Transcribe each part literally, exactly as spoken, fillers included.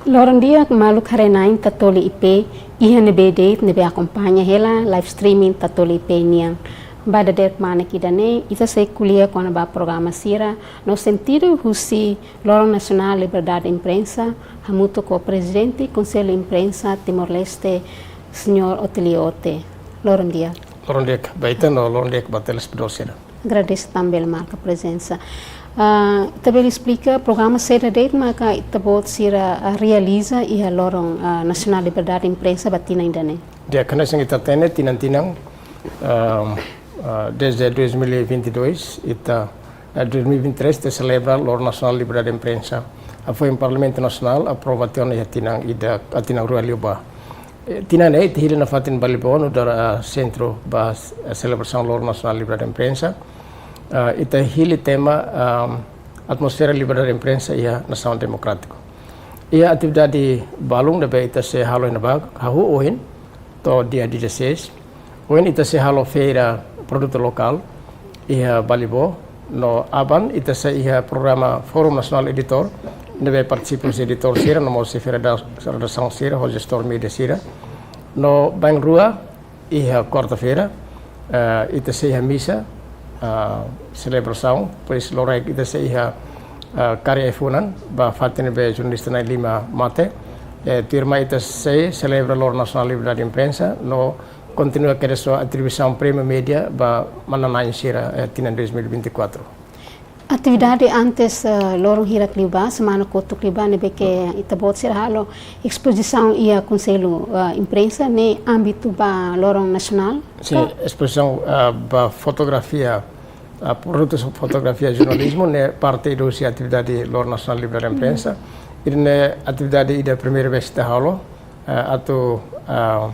Loron di'ak maluk haree-na'in Tatoli I P iha ne'ebé de'it ne'ebé akompaña hela live streaming Tatoli I P nian. Ba dadeer-kmanek ida-ne'e, ita sei ko'alia kona-ba programa sira no sentidu husi Loron Nasionál Liberdade Imprensa, hamutuk ho Prezidente Konsellu Imprensa Timor-Leste, Señór Otilio Ote. Loron di'ak. Loron di'ak ba ita no loron di'ak ba telespetadór sira. Agradese tan bele marka prezensa. Ah, ita bele esplika programa saida de'it maka ita-boot sira, ah, realiza iha Loron, ah, Nasionál Liberdade Imprensa ba tinan ida-ne'e? Di'ak, hanesan ita hatene tinan-tinan, ah, ah, desde dois mil e vinte e dois, ita, eh, dois mil e vinte e três ita selebra Loron Nasionál Liberdade Imprensa. Hafoin Parlamentu Nasionál aprova tiha ona iha tinan ida, ah, tinan rua liubá. Eh, tinan ne'e ita hili nafatin Balibó nu'udar, ah, sentru ba, eh, selebrasaun Loron Nasionál Liberdade Imprensa. Ah, ita hili tema, ah, Atmosfera Liberdade Imprensa iha Nasaun Demokrátiku. Iha atividade balun ne'ebé ita sei halo iha ne'ebá, hahú ohin to'o dia dezasseis. Ohin ita sei halo feira produtu lokál iha Balibó, no aban ita sei iha programa Fórum Nasionál Editór, ne'ebé partisipa husi editór sira, no mós xefe reda-, redasaun sira, ho jestór média sira. No bainrua iha kuarta-feira, eh, ita sei iha misa, eh, selebrasaun, depois loraik ita sei iha, eh, kari ai-funan, ba fatin ne'ebé jornalista na'in-lima mate. Eh, tuirmai ita sei selebra Loron Nasionál Liberdade Imprensa, no kontinua kedas ho atribuisaun prémiu média ba manán-na'in sira, eh, tinan dois mil e vinte e quatro. Atividade antes, eh, loron hirak liubá, semana kotuk liubá, ne'ebé ke ita-boot sira halo espozisaun iha Konsellu, eh, Imprensa, ne'e ámbitu ba Loron Nasionál? Sin, ka? Espozisaun, eh, ba fotografia, eh, produtus fotografia jornalizmu, ne'e parte ida husi atividade Loron Nasionál Liberdade Imprensa. Ida-ne'e atividade ida primeira vez ita halo, eh, atu, eh,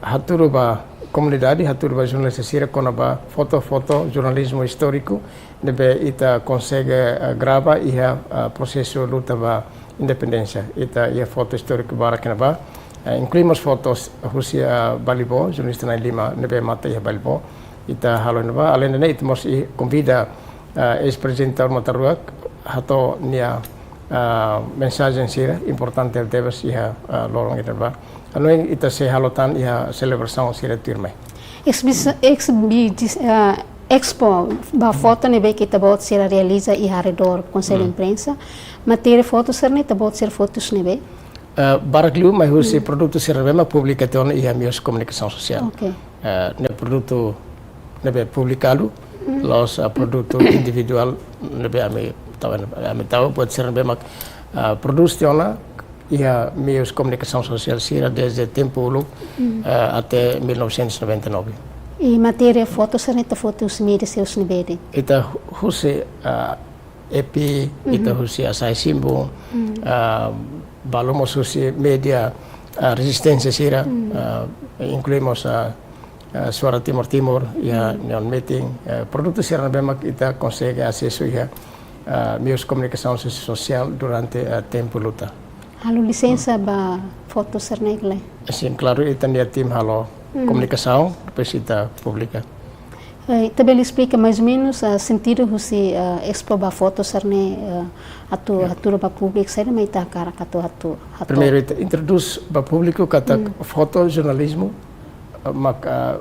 hatudu ba komunidade, hatudu ba jornalista sira kona-ba foto, foto, jornalizmu istóriku, ne'ebé ita konsege, eh, grava iha, eh, prosesu luta ba independénsia. Ita iha foto istóriku barak iha ne'ebá, eh, inklui mós fotos husi, eh, Balibó, jornalista na'in-lima ne'ebé mate iha Balibó. Ita halo iha ne'ebá, aleinde ne'e ita mós i-, konvida, eh, eis-prezidente Taur Matan Ruak, hato'o nia, eh, mensajen sira importante tebes iha, eh, loron iha ne'ebá. Hanoin ita sei halo tan iha selebrasaun sira tuirmai. Exhibis-, exhibis-, eh, expo ba foto ne'ebé ke ita-boot sira realiza iha arredór Konsellu Imprensa. Matéria foto sira-ne'e ita-boot sira foto husi ne'ebé? Eh, barak liu mai husi produtu sira ne'ebé mak publika tiha ona iha meius komunikasaun sosiál. Oke. Eh, ne'e produtu ne'ebé publikadu, la'ós, eh, produtu individuál ne'ebé ami tau, ami tau buat sira ne'ebé mak, eh, prodús tiha ona iha meius komunikasaun sosiál sira desde tempu uluk, eh, até mil novecentos e noventa e nove. I matéria foto sira-ne'e ita foto husi média sira husi ne'ebé de'it? Ita hu-, husi, eh, E P I, ita husi Asahi Simbun, eh, balu mós husi média, eh, rezisténsia sira, eh, inklui mós, eh, eh, Suara Timor Timur, iha Neon Meeting, eh, produtu sira ne'ebé mak ita konsege asesu iha, eh, meius komunikasaun so-, sosiál durante, eh, tempu luta. Halo lisensa ba foto sira-ne'e ka lae? Sin, klaru, ita-nia tim halo komunikasaun, depois ita publika. Eh, ita bele esplika mais ou menus, ah, sentidu husi, ah, expo ba foto sira-ne'e, ah, atu, hatudu ba públiku saida mak ita hakarak atu, atu, atu. Primeiru, ita introdús ba públiku katak foto jornalizmu, eh, mak, eh,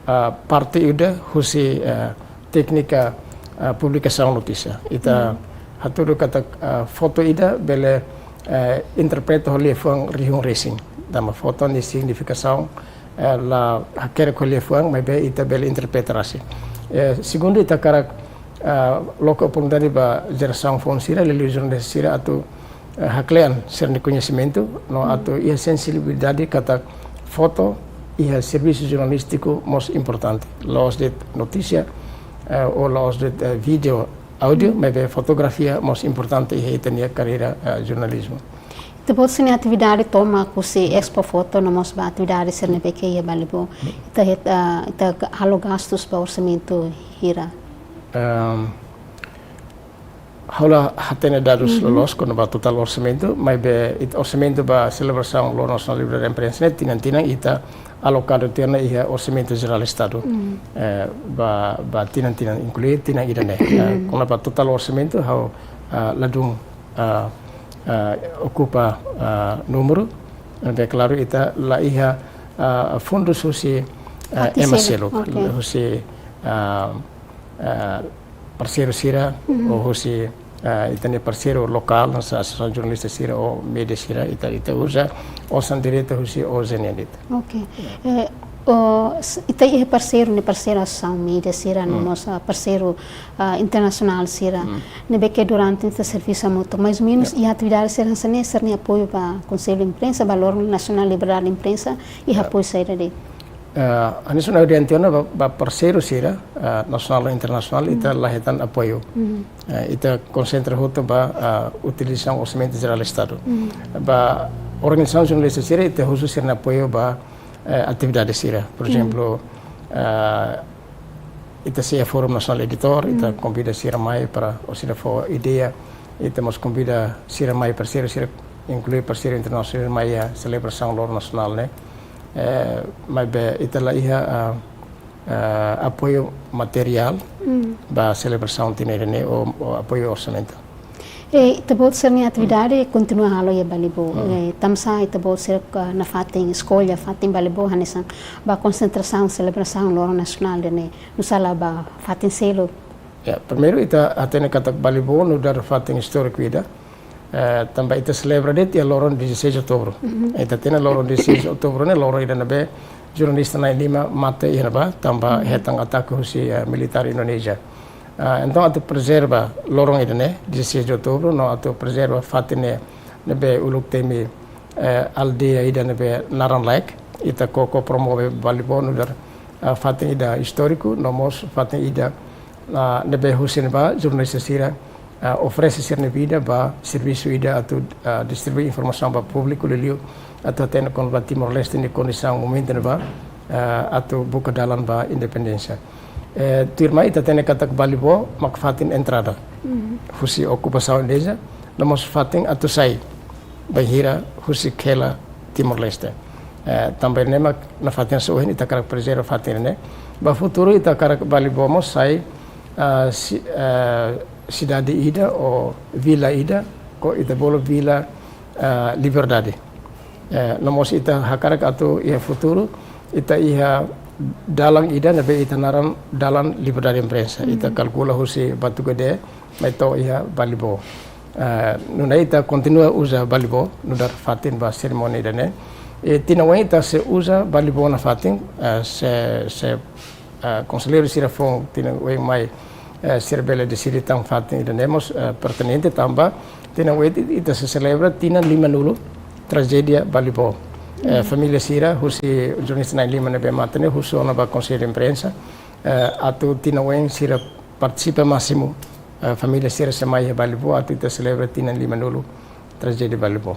eh, parte ida husi, eh, téknika, eh, publikasaun notísia. Ita hatudu katak, eh, foto ida bele, eh, interpreta ho liafuan rihun resin. Tanba foto nia signifikasaun, eh, la hakerek ho liafuan, maibé ita bele interpreta rasik. Eh, segundu, ita hakarak, eh, loke oportunidade ba jerasaun foun sira, liuliu jornalista sira atu eh, haklean sira-nia koñesimentu, no atu iha sensibilidade katak foto iha servisu jornalístiku mós importante. La'ós de'it notísia, eh, ou la'ós de'it, eh, vídeo, áudiu, maibé fotografia mós importante iha ita-nia karreira, eh, jornalizmu. Ita-boot sira-nia atividade tomak husi expo foto no mós ba atividade sira ne'ebé ke iha Balibó, ita het-, eh, ita ga-, halo gastus ba orsamentu hira? Ehm, Ha'u la hatene dadus loloos kona-ba totál orsamentu, maibé ita orsamentu ba selebrasaun Loron Nasionál Liberdade Imprensa ne'e tinan-tinan ita alokadu tiha ona iha orsamentu jerál Estadu. Eh, ba, ba tinan-tinan inklui tinan ida-ne'e. Eh, kona-ba totál orsamentu ha'u, ah, ladún, ah, ah, okupa, ah, númeru, ne'ebé klaru ita la iha, ah, fundus husi, ah, ema seluk, husi, ah, ah, parseiru sira, ou husi, ah, ita-nia parseiru lokál, hanesan asosiasaun jornalista sira ou média sira, ita, ita uza osan direta husi O J N nian de'it. Ok. Eh, o, s-, ita iha parseiru ne'e, parseiru asosiasaun média sira, no mós, ah, parseiru, ah, internasionál sira. Ne'ebé ke durante ita servisu hamutuk, mais ou menus, iha atividade sira hanesan ne'e, sira-nia apoiu ba Konsellu Imprensa, ba loron Nasionál Liberdade Imprensa, iha apoiu saida de'it? Eh, hanesan ha'u dehan tiha ona ba, ba parseiru sira, eh, nasionál ou internasionál, ita la hetan apoiu. Eh, ita konsentra hotu ba, eh, utilizasaun orsamentu jerál Estadu. Ba organizasaun jornalista sira, ita husu sira-nia apoiu ba, eh, atividade sira. Por ezemplu, eh, ita sei iha Fórum Nasionál Editór, ita konvida sira mai para, ou sira fó ideia, ita mós konvida sira mai, parseiru sira, inklui parseiru internasionál mai iha selebrasaun loron nasionál ne'e. Eh, maibé ita la iha, ah, ah, apoiu materiál ba selebrasaun tinan ida-ne'e ou, ou apoiu orsamentu. Eh, ita-boot sira-nia atividade kontinua halo iha Balibo. Eh, tansá ita-boot sira, ah, nafatin eskolla fatin Balibo hanesan ba konsentrasaun selebrasaun loron nasionál ida-ne'e, nu'usá la ba fatin seluk? Ya, primeiru ita hatene katak Balibo nu'udar fatin istóriku ida. Eh, tanba ita selebra de'it iha loron dezasseis de outubro. Ita hatene loron dezasseis de outubro ne'e loron ida ne'ebé jornalista na'in-lima mate iha ne'ebá, tanba hetan atake husi, eh, militár Indonézia. Ah, entaun atu prezerva loron ida-ne'e, dezasseis de outubro, no atu prezerva fatin ne'e, ne'ebé uluk temi, eh, aldeia ida ne'ebé naran laek, ita koko promove Balibo nu'udar, ah, fatin ida istóriku, no mós fatin ida, ah, ne'ebé husi ne'ebá jornalista sira, ah, oferese sira-nia vida ba servisu ida atu, ah, distribui informasaun ba públiku, liuliu atu hatene kona-ba Timor-Leste nia kondisaun momentu ne'ebá, ah, atu buka dalan ba independénsia. Eh, tuirmai ita hatene katak Balibo mak fatin entrada husi okupasaun Indonézia, no mós fatin atu sai bainhira husik hela Timor-Leste. Eh, tanba ne'e mak nafatin hanesan ohin ita hakarak prezerva fatin ne'e. Ba futuru ita hakarak Balibo mós sai, ah, si-, ah, sidade ida ou vila ida, ou ita bolu Vila, ah, Liberdade. Eh, no mós ita hakarak atu iha futuru, ita iha dalan ida ne'ebé ita naran Dalan Liberdade Imprensa. Ita kalkula husi Batugade, mai to'o iha Balibo. Eh, nune'e ita kontinua uza Balibo, nu'udar fatin ba serimónia ida-ne'e. I tinan oin ita sei uza Balibo nafatin, eh, se, se, eh, konselleiru sira foun tinan oin mai, eh, sira bele deside tan fatin ida-ne'e mós, eh, pertinente tanba tinan oin ita sei selebra tinan limanulu trajédia Balibo. Eh, família sira husi jornalista na'in-lima ne'ebé mate ne'e husu ona ba Konsellu Imprensa, eh, atu tinan oin sira partisipa másimu, eh, família sira sei mai iha Balibo atu ita selebra tinan limanulu trajédia Balibo.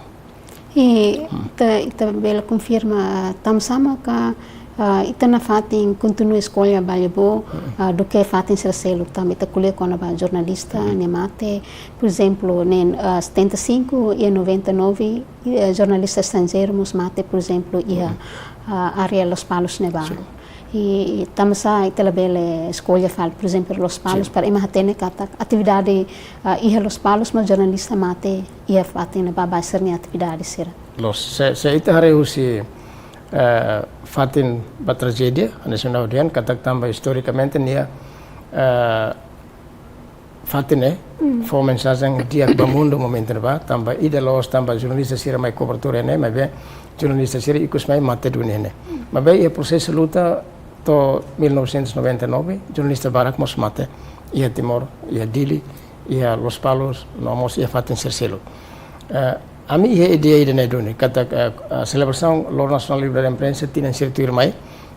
I ita, ita bele konfirma tansá maka, ah, ita nafatin kontinua eskolla Balibo, ah, duké fatin sira seluk, tanba ita ko'alia kona-ba jornalista nia mate, por ezemplu, ne'e, ah, setenta e cinco e noventa e nove, eh, jornalista estranjeiru mós mate, por ezemplu, iha, ah, área Lospalos ne'ebá. I tansá ita labele eskolla fali, por ezemplu, Lospalos, para ema hatene katak atividade, ah, iha Lospalos mós jornalista mate iha fatin ne'ebá ba sira-nia atividade sira. Loos, se, se ita haree husi, eh, fatin ba trajédia, hanesan ha'u dehan katak tanba istorikamente nia, eh, fatin ne'e fó mensajen di'ak ba mundu momentu ne'ebá, tanba ida loos tanba jornalista sira mai kobertura ne'e, maibé jornalista sira ikus mai mate duni ne'e. Maibé iha prosesu luta to'o mil novecentos e noventa e nove, jornalista barak mós mate iha Timor, iha Dili, iha Lospalos, no mós iha fatin sira seluk. Eh, ami iha ideia ida-ne'e duni, katak, eh, eh, selebrasaun Loron Nasionál Liberdade Imprensa tinan sira tuirmai,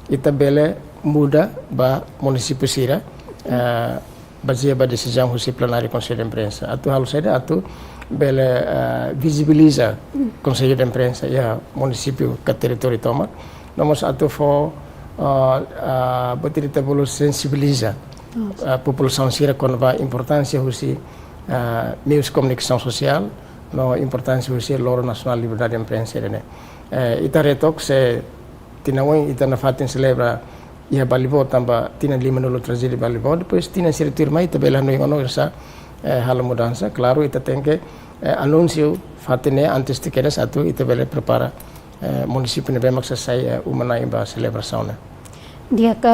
ita bele muda ba munisípiu sira, eh, bazeia ba desizaun husi plenáriu Konsellu Imprensa. Atu halo saida, atu bele, eh, vizibiliza Konsellu Imprensa iha munisípiu ka territóriu tomak. No mós atu fó, ah, ah, buat ida ita bolu sensibiliza, ah, populasaun sira kona-ba importánsia husi, ah, meius komunikasaun sosiál, no importánsia husi Loron Nasionál Liberdade Imprensa ne'e. Eh, ita haree took se tinan oin ita nafatin selebra iha Balibo tanba tinan limanulu trajédia Balibo, depois tinan sira tuirmai ita bele hanoin ona oinsá eh, halo mudansa, klaru, ita tenke, eh, anunsiu fatin ne'e antes de kedas atu ita bele prepara, eh, munisípiu ne'ebé mak sei sai, eh, uma-na'in ba selebrasaun ne'e. Di'ak,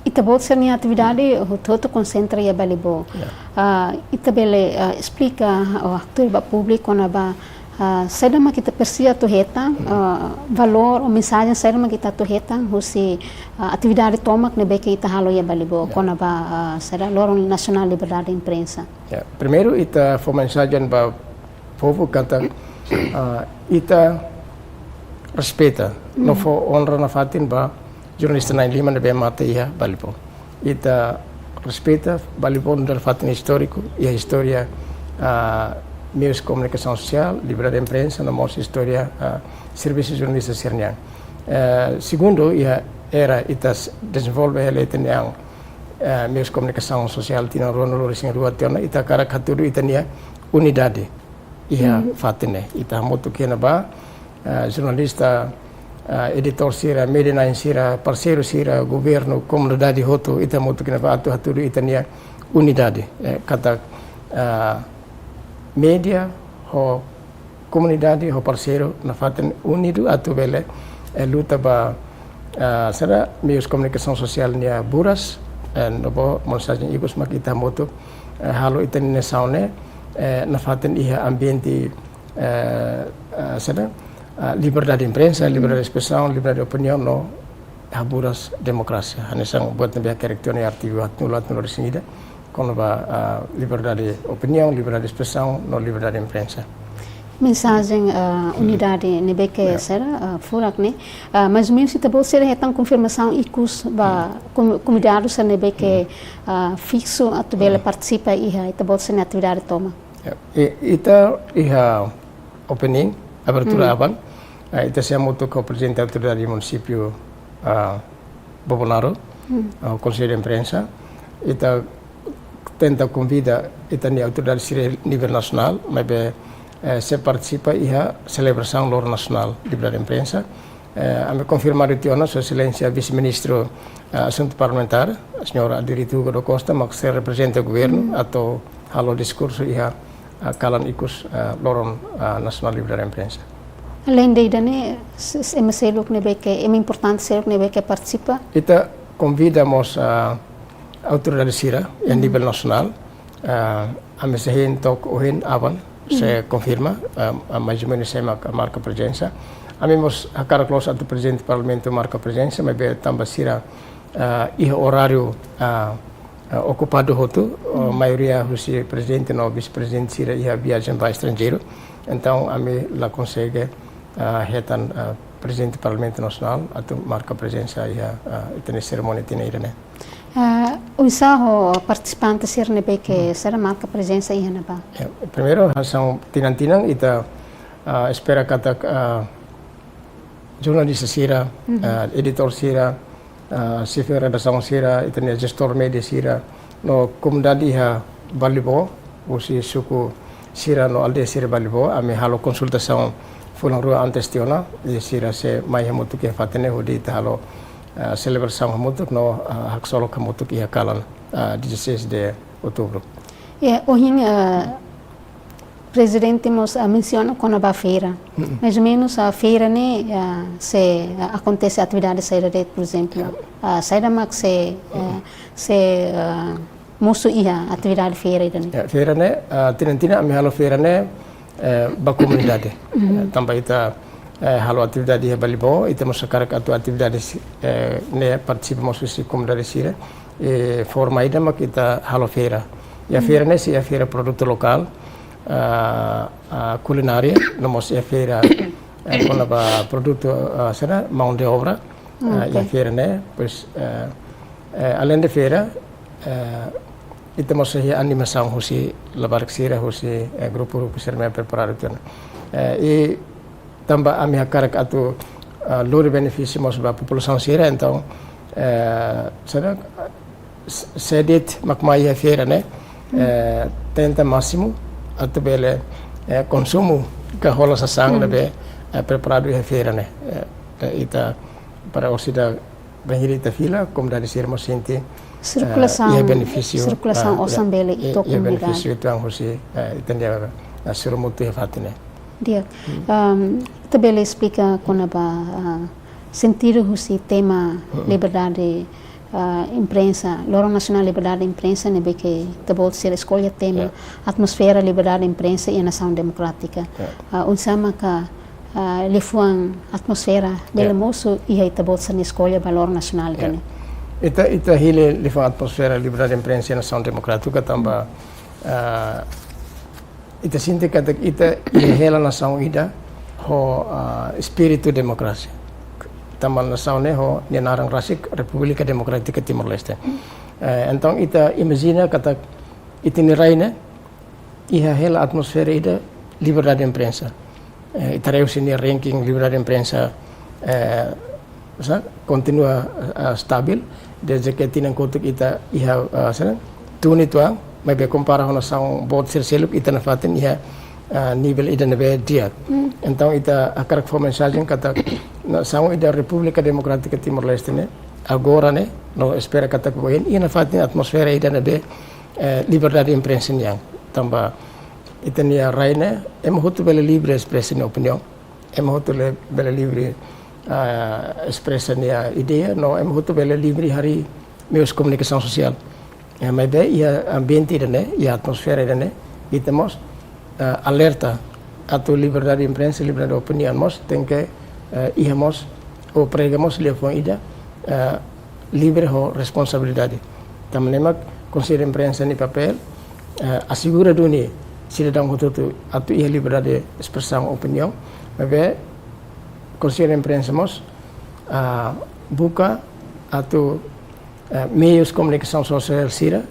ita-boot sira-nia atividade hotu-hotu konsentra iha Balibó. Ya. Ah, ita bele, ah, esplika, ah, tuir ba públiku kona-ba, ah, saida mak ita presiza atu hetan, ah, valór ou mensajen saida mak ita atu hetan husi, ah, atividade tomak ne'ebé ke ita halo iha Balibó, ya, kona-ba, ah, saida, Loron Nasionál Liberdade Imprensa. Ya, primeiru ita fó mensajen ba povu katak, ah, ita respeita, no, mm, fó onra nafatin ba jornalista na'in-lima ne'ebé mate iha Balibó. Ita respeita Balibó nu'udar fatin istóriku, iha istória, ah, meius komunikasaun sosiál, liberdade imprensa, no mós istória, ah, servisu jornalista sira-nian. Eh, segundu, iha era ita s-, dezenvolve hela ita-nia, eh, meius komunikasaun sosiál tinan rua ruanulu-resin-rua tiha ona, ita hakarak hatudu ita-nia unidade iha, mm, fatin ne'e. Ita hamutuk iha ne'ebá, eh, jornalista, eh, editór sira, média na'in sira, parseiru sira, governu, komunidade hotu, ita hamutuk iha ne'ebá atu hatudu ita-nia unidade. Eh, katak, eh, média ho komunidade ho parseiru nafatin unidu atu bele, eh, luta ba, eh, saida, meius komunikasaun sosiál nia buras, eh, no bo mensajen ikus mak ita hamutuk, eh, halo ita-nia nasaun ne'e, eh, nafatin iha ambiente, eh, eh, saida, eh, liberdade imprensa, liberdade, mm, espresaun, liberdade opiniaun no haburas demokrasia. Hanesan buat ne'ebé hakerek tiha ona iha artigu haatnulu, haatnulu-resin-ida, kona-ba, ah, liberdade opiniaun, liberdade espresaun, no liberdade imprensa. Mensajen, ah, unidade ne'ebé ke, ya, saida, ah, furak ne'e, ah, mais ou menus ita-boot sira hetan konfirmasaun ikus ba, hmm, kom-, konvidadu sira ne'ebé ke, hmm, ah, fiksu atu bele, hmm, partisipa iha ita-boot sira-nia atividade tomak? Ya, i-, ita iha opening, abertura, hmm, aban, ah, ita sei hamutuk ho Prezidente Autoridade Munisípiu, ah, Bobonaro, hmm, ah, Konsellu de Imprensa. Ita tenta konvida ita-nia autoridade sira nivel nasionál, maibé, eh, sei partisipa iha selebrasaun Loron Nasionál Liberdade Imprensa. Eh, ami konfirma tiha ona Sua Exelénsia Vise-Ministru, eh, Asuntu Parlamentár, Señór Adérito Hugo da Costa, mak sei reprezenta governu, hmm, atu halo diskursu iha, eh, kalan ikus, eh, Loron, eh, Nasionál Liberdade Imprensa. Aleinde ida-ne'e, s-, s-, ema seluk ne'ebé ke, ema importante seluk ne'ebé ke partisipa? Ita konvida mós, eh, autoridade sira iha, hmm, nivel nasionál, eh, ami sei hein to'o ohin aban, sei, hmm, konfirma, eh, eh, mais ou menus sé mak marka prezensa. Ami mós hakarak loos atu Prezidente Parlamentu marka prezensa, maibé tanba sira, eh, iha oráriu, eh, eh, okupadu hotu, eh, hmm, maioria husi Prezidente no Vise-Prezidente sira iha viajen ba estranjeiru. Entaun, ami la konsege, eh, hetan, eh, Prezidente Parlamentu Nasionál atu marka prezensa iha, eh, ita-nia serimónia tinan ida-ne'e. Ah, oinsá ho partisipante sira ne'ebé ke, hmm, sira marka prezensa iha ne'ebá? Ya, primeiru, hanesan tinan-tinan ita, ah, espera katak, ah, jornalista sira, mhm, ah, editór sira, ah, xefe redasaun sira, ita-nia jestór média sira, no komunidade iha Balibó, husi suku sira no aldeia sira Balibó, ami halo konsultasaun fulan rua antes tiha ona, i sira sei mai hamutuk iha fatin ne'e hodi ita halo, ah, selebrasaun hamutuk no, ah, haksolok hamutuk iha kalan, ah, dezasseis de outubro. Ya, ohin, ah, Prezidente mós, ah, mensiona kona-ba feira. Mm-mm. Mais ou menus, ah, feira ne'e, ah, sei, ah, akontese atividade saida de'it, por ezemplu. Ya. Ah, saida mak sei, ah, mm-mm, sei, ah, mosu iha atividade feira ida-ne'e? Ya, feira ne'e, ah, tinan-tinan ami halo feira ne'e, eh, ba komunidade. Mhm. Eh, tanba ita, eh, halo atividade iha Balibó, ita mós hakarak atu atividade si-, eh, ne'e partisipa mós husi komunidade sira. I forma ida mak ita halo feira. Ya, mhm, feira ne'e sei iha feira produtu lokál, ah, ah, kulinária, no mós iha feira, eh, kona-ba produtu, ah, saida, mão de obra, ah, iha, ok, feira ne'e, depois, eh, eh, aleinde feira, eh, ita mós iha animasaun husi labarik sira, husi, eh, grupu-grupu sira ne'ebé preparadu tiha ona. Eh, i tanba ami hakarak atu, ah, lori benefísiu mós ba populasaun sira, entaun, eh, saida, s-, sé de'it mak mai iha feira ne'e, hmm, eh, tenta másimu atu bele, eh, konsumu ka hola sasán, hmm, ne'ebé, eh, preparadu iha feira ne'e. Eh, eh, ita para orsida Bainhira ita fila, komunidade sira mós sente, eh, sirkulasaun, iha benefísiu, sirkulasaun, eh, osan, iha, bele iha, iha benefísiu uitoan husi, eh, ita-nia, eh, sorumutu iha fatin ne'e. Di'ak. Hmm. Ehm, ita bele esplika kona-ba, ah, sentidu husi tema, hmm, liberdade, ah, imprensa, Loron Nasionál Liberdade Imprensa, ne'ebé ke ita-boot sira eskolla tema, ya, atmosfera liberdade imprensa iha nasaun demokrátika. Ya. Ah, oinsá maka, ah, liafuan atmosfera bele, ya, mosu iha ita-boot sira-nia eskolla ba Loron Nasionál, ya, ida-ne'e? Ita, ita hili liafuan atmosfera liberdade imprensa iha nasaun demokrátika tanba, ah, ita sente katak ita iha hela nasaun ida ho, ah, espíritu demokrasia. Tanba nasaun ne'e ho nia naran rasik Repúblika Demokrátika Timor-Leste. Eh, entaun ita imajina katak ita-nia rai ne'e iha hela atmosfera ida liberdade imprensa. Eh, ita haree husi nia ranking liberdade imprensa, eh, sa, kontinua, eh, stabil, dezde ke tinan kotuk ita iha, eh, sa, tun uitoan, maibé kompara ho nasaun boot sira seluk, ita nafatin iha, eh, nivel ida ne'ebé di'ak. Hmm. Entaun ita hakarak fó mensajen katak nasaun ida Repúblika Demokrátika Timor-Leste ne'e, agora ne'e, no espera katak ohin, iha nafatin atmosfera ida ne'ebé, eh, liberdade imprensa nian. Tanba ita-nia rai ne'e, ema hotu bele livre espresa nia opiniaun, ema hotu le-, bele livre, ah, espresa nia ideia, no ema hotu bele livre harii meius komunikasaun sosiál. Eh, maibé iha ambiente ida-ne'e, iha atmosfera ida-ne'e, ita mós, ah, alerta atu liberdade imprensa, liberdade opiniaun mós tenke, eh, iha mós, ou prega mós liafuan ida, eh, livre ho responsabilidade. Tanba ne'e mak Konsellu Imprensa nia papél, eh, asegura duni sidadaun hotu-hotu atu iha liberdade espresaun opiniaun, maibé Konsellu Imprensa mós, ah, buka atu, eh, meius komunikasaun sosiál sira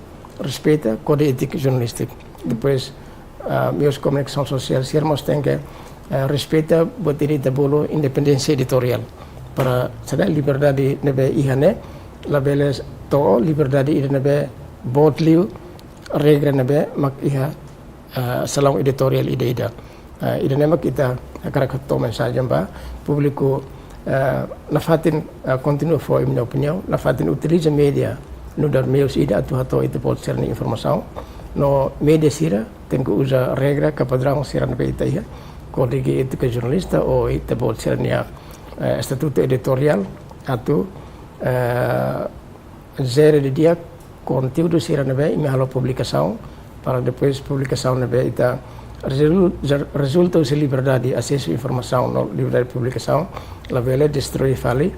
respeita kódigu étika jornalístika. Depois, ah, meius komunikasaun sosiál sira mós tenke, eh, respeita buat ida ita bolu independénsia editoriál. Para saida, liberdade ne'ebé iha ne'e labele to'o liberdade ida ne'ebé boot liu, regra ne'ebé mak iha, eh, salaun editoriál ida-ida. Eh, ida-ne'e mak ita hakarak hato'o mensajen ba públiku, eh, nafatin, eh, kontinua fó imi-nia opiniaun, nafatin utiliza média nu'udar meius ida atu hato'o ita-boot sira-nia informasaun. No média sira tenke uza regra ka padraun sira ne'ebé ita iha, kódigu étika jornalístika ou ita-boot sira-nia, eh, estatutu editoriál atu, eh, jere didi'ak konteúdu sira ne'ebé imi halo publikasaun, para depois publikasaun ne'ebé ita rezul-, rezulta husi liberdade asesu informasaun no liberdade publikasaun, labele destroi fali,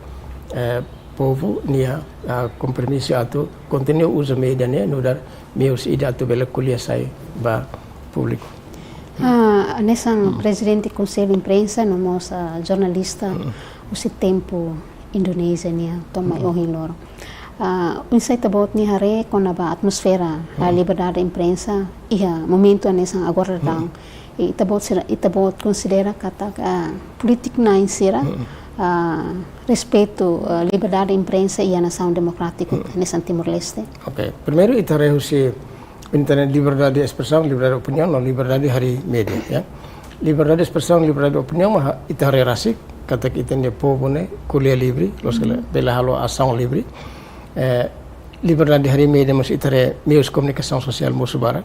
eh, povu nia, ah, kompromisu atu kontinua uza média ne'e nu'udar meius ida atu bele ko'alia sai ba públiku. Ah, hanesan, hmm, prezidente Konsellu Imprensa no mós, ah, jornalista, hmm, husi tempu Indonézia nian to'o mai, hmm, ohin loron. Ah, oinsá ita-boot nia haree kona-ba atmosfera, ah, hmm, liberdade imprensa iha momentu hanesan agora, hmm, daudaun? I ita-boot sira, ita-boot konsidera katak, ah, polítiku na'in sira, hmm, ah, respeitu, ah, liberdade imprensa iha nasaun demokrátiku, hmm, hanesan Timor-Leste? Oke, primeiru ita haree husi internet, liberdade espresaun, liberdade opiniaun, no liberdade harii média, ya. Liberdade espresaun, liberdade opiniaun, mak ita haree rasik katak ita-nia povu ne'e ko'alia livre, loos ka lae, hmm, bele halo asaun livre. Eh, liberdade harii média mós ita haree meius komunikasaun sosiál mosu barak.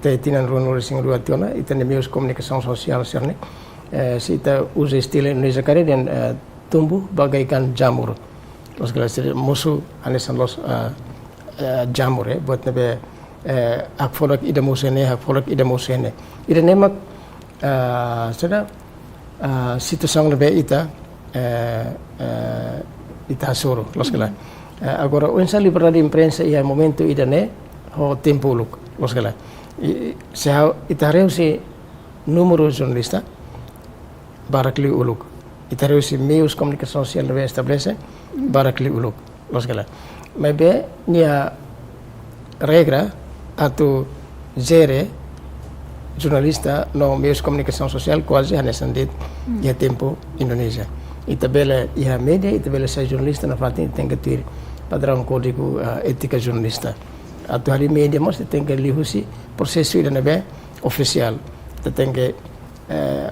To'o tinan ruanulu-resin-rua tiha ona, ita-nia meius komunikasaun sosiál sira-ne'e, eh, se ita uza istilah Indonézia karik dehan, eh, tumbuh bagaikan jamur. Loos ka lae, sira mosu hanesan loos, eh, eh, jamur, eh, buat ne'ebé, eh, hakfodak ida mosu iha ne'e, hakfodak ida mosu iha ne'e. Ida-ne'e mak, eh, saida, eh, situasaun ne'ebé ita, eh, eh, ita hasoru, loos ka lae. Eh, agora, oinsá liberdade imprensa iha momentu ida-ne'e ho tempu uluk, loos ka lae. I, i, se ha'u, ita haree husi númeru jornalista, barak liu uluk. Ita haree husi meius komunikasaun sosiál ne'ebé estabelese, barak liu uluk, loos ka lae. Maibé nia regra atu jere jornalista no meius komunikasaun sosiál kuaze hanesan de'it, hmm, iha tempu Indonézia. Ita bele iha média, ita bele sai jornalista, nafatin tenke tuir padraun kódigu, ah, étika jornalista. Atu harii média mós tenke liuhusi prosesu ida ne'ebé ofisiál. Ita tenke, eh,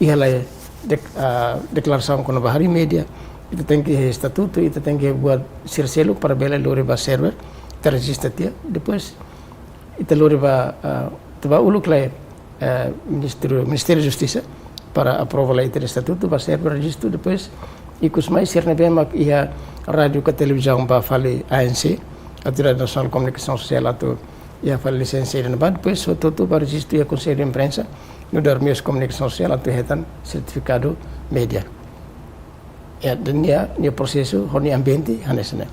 iha lai dek-, ah, deklarasaun kona-ba harii média, Ita tenke estatutu, ita tenke buat sira seluk para bele lori ba server, ita rejista tiha, depois ita lori ba, ah, ita ba uluk lai, eh, Ministériu, Ministériu Justisa para aprova lai ita-nia estatutu, ba server, rejistu, depois ikus mai sira ne'ebé mak iha rádiu ka televizaun ba fali A N C, Autoridade Nasionál Komunikasaun Sosiál atu iha fali lisensa ida-ne'ebá, depois hotu-hotu ba rejistu iha Konsellu Imprensa, nu'udar meius komunikasaun sosiál atu hetan sertifikadu média. Ya, ida-ne'e nia, nia prosesu, ho nia ambiente, hanesan ne'e.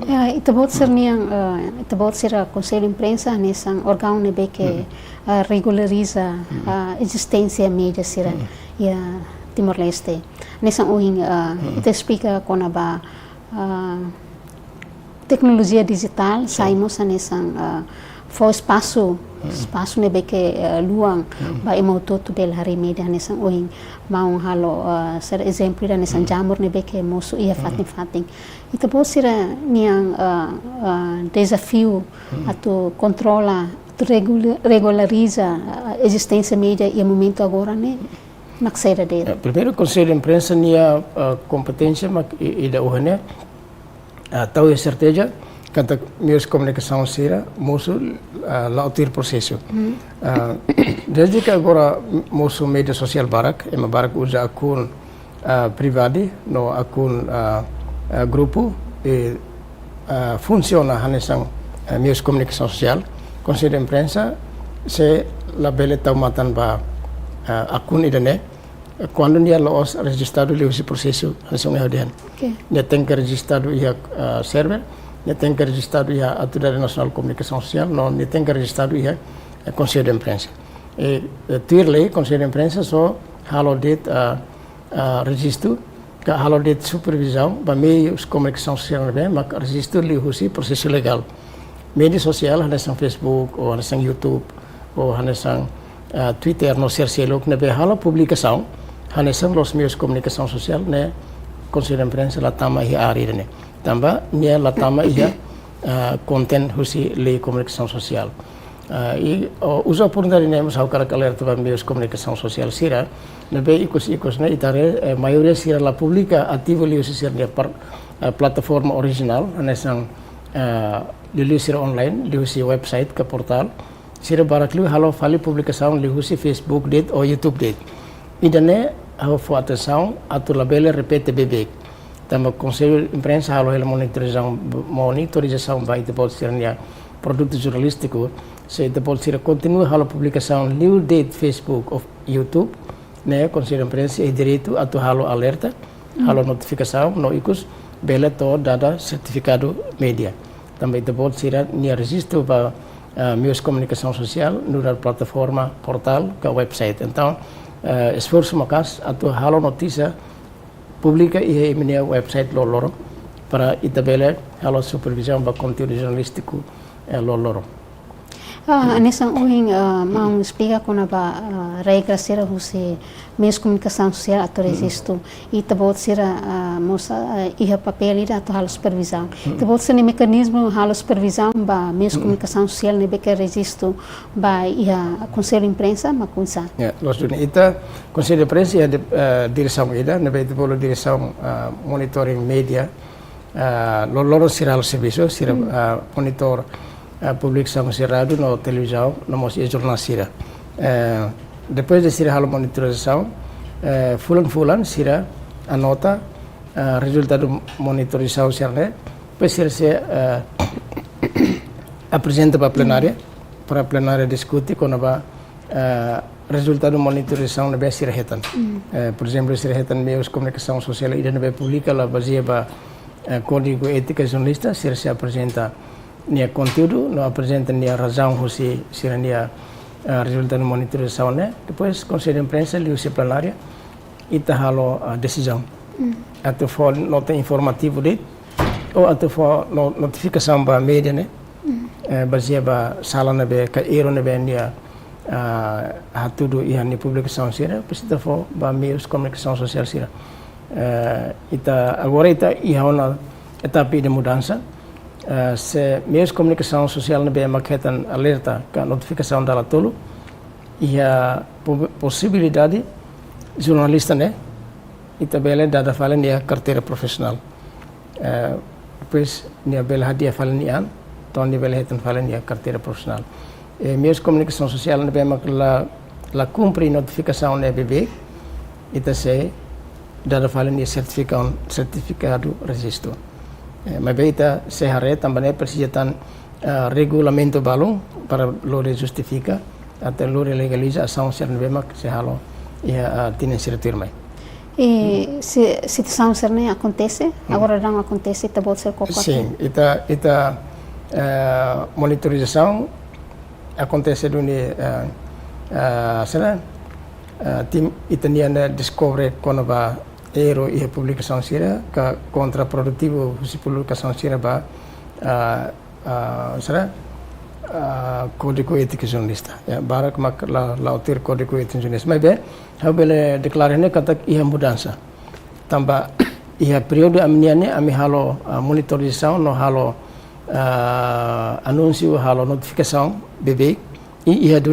Ya, ita-boot sira-nian, eh, ita-boot sira Konsellu Imprensa, hanesan órgaun ne'ebé ke, eh, regulariza, eh, ezisténsia média sira iha Timor-Leste. Hanesan ohin, eh, ita esplika kona-ba, eh, teknolojia dijitál sai mós hanesan, ah, fó espasu, espasu ne'ebé ke, ah, luan ba ema hotu-hotu bele harii média hanesan ohin maun halo, ah, sira ezemplu ida hanesan Jamur ne'ebé ke mosu iha fatin-fatin. Ita-boot sira-nian, ah, ah, dezafiu atu kontrola, atu regula-, regulariza, ah, ezisténsia média iha momentu agora ne'e mak saida de'it? Eh, primeiru, Konsellu Imprensa nia, ah, kompeténsia mak i-, ida ohin ne'e, ah, tau iha serteza katak meius komunikasaun sira mosu, ah, la'o tuir prosesu. Ah, dezde ke agora mosu média sosiál barak, ema barak uza akun, ah, pribadi, no akun, ah, ah, grupu, i, ah, funsiona hanesan, ah, meius komunikasaun sosiál, Konsellu Imprensa sei labele tau matan ba, ah, akun ida-ne'e, kuandu nia la'ós rejistadu liuhusi prosesu hanesan ohin ha'u dehan. Oke. Nia tenke rejistadu iha, ah, server, nia tenke rejistadu iha Autoridade Nasionál Komunikasaun Sosiál, no nia tenke rejistadu iha, eh, Konsellu Imprensa. I, eh, tuir lei, Konsellu Imprensa só halo de'it, ah, ah, rejistu, ka halo de'it supervizaun ba meius komunikasaun sosiál ne'ebé mak rejistu liuhusi prosesu legál. Média sosiál hanesan Facebook, ou hanesan YouTube, ou hanesan, ah, Twitter no sira seluk ne'ebé halo publikasaun hanesan loos meius komunikasaun sosiál ne'e, Konsellu Imprensa la tama iha área ida-ne'e. Tanba nia la tama iha, ah, konten husi lei komunikasaun sosiál. Ah, i, o, uza oportunidade ne'e mós ha'u hakarak alerta ba meius komunikasaun sosiál sira ne'ebé ikus-ikus ne'e ita haree, eh, maioria sira la publika ativu liuhusi sira-nia par-, eh, plataforma orijinál, hanesan, eh, liuliu sira online, liuhusi website ka portál. Sira barak liu halo fali publikasaun liuhusi Facebook de'it ou YouTube de'it. Ida-ne'e ha'u fó atensaun atu labele repete beibeik. Tanba Konsellu Imprensa halo hela monitorizasaun, monitorizasaun ba ita-boot sira-nia produtu jornalístiku, se ita-boot sira kontinua halo publikasaun liu de'it Facebook ou YouTube, ne'e Konsellu Imprensa iha direitu atu halo alerta, halo notifikasaun, no ikus bele to'o dada sertifikadu média. Tanba ita-boot sira-nia rejistu ba, ah, meius komunikasaun sosiál, nu'udar plataforma, portál, ka website. Entaun, eh, esforsu maka'as atu halo notísia, publika iha imi-nia website loroloron, para ita bele halo supervizaun ba konteúdu jornalístiku, eh, loroloron. Ah, hanesan ohin, ah, maun esplika kona-ba, ah, regra sira husi meius komunikasaun sosiál atu rejistu. Ita-boot sira, ah, mós, ah, iha papél ida atu halo supervizaun. Ita-boot sira-nia mekanizmu halo supervizaun ba meius komunikasaun sosiál ne'ebé ke rejistu ba iha Konsellu Imprensa mak oinsá? Ya, loos duni, ita Konsellu Imprensa iha di-, eh, diresaun ida, ne'ebé ita bolu diresaun, eh, monitoring média, eh, loroloron sira halo servisu, sira, eh, monitor, eh, publikasaun husi rádiu no televizaun, no mós iha jornál sira. Eh, depois de sira halo monitorizasaun, eh, fulan-fulan sira anota, eh, rezultadu monitorizasaun sira-ne'e, depois sira sei, eh, aprezenta ba plenária, para plenária diskute kona-ba, eh, rezultadu monitorizasaun ne'ebé sira hetan. Eh, por ezemplu, sira hetan meius komunikasaun sosiál ida ne'ebé publika la bazeia ba, eh, kódigu étika jornalista, sira sei aprezenta nia konteúdu, no aprezenta nia razaun husi sira-nia, eh, rezultadu monitorizasaun ne'e. Depois, Konsellu Imprensa liuhusi plenária, ita halo, ah, desizaun. Atu fó nota informativu de'it, ou atu fó no-, notifikasaun ba média ne'e, eh, bazeia ba sala ne'ebé, ka erru ne'ebé nia, ah, hatudu iha nia publikasaun sira, depois ita fó ba meius komunikasaun sosiál sira. Eh, ita, agora ita iha ona etapa de mudansa, eh, se meius komunikasaun sosiál ne'ebé mak hetan alerta ka notifikasaun dala tolu, iha po-, posibilidade jornalista ne'e Ita bele dada fali nia karteira profisionál. Eh, depois nia bele hadi'a fali nia an, entaun nia bele hetan fali nia karteira profisionál. Eh, meius komunikasaun sosiál ne'ebé mak la, la kumpre notifikasaun ne'e beibeik, ita sei dada fali nia sertifikasaun, sertifikadu rejistu. Eh, maibé ita sei haree tanba ne'e presiza tan, ah, regulamentu balun para lori justifika, atu lori legaliza asaun sira ne'ebé mak sei halo iha, ah, tinan sira tuirmai. I si-, situasaun sira-ne'e akontese, agora daudaun akontese, ita-boot sira koko. Sin, ita, ita, eh, monitorizasaun akontese duni, eh, eh, sira, eh, tim ita-nian ne'e deskobre kona-ba erru iha publikasaun sira, ka kontraprodutivu husi publikasaun sira ba, ah, ah, sira, ah, Kódigu Étiku Jornalista. Ya, barak mak la, la'o tuir Kódigu Étiku Jornalista. Maibé, ha'u bele deklara ne'e katak iha mudansa. Tanba iha períodu ami-nian ne'e, ami halo, ah, monitorizasaun no halo, ah, anúnsiu, halo notifikasaun beibeik. I iha du-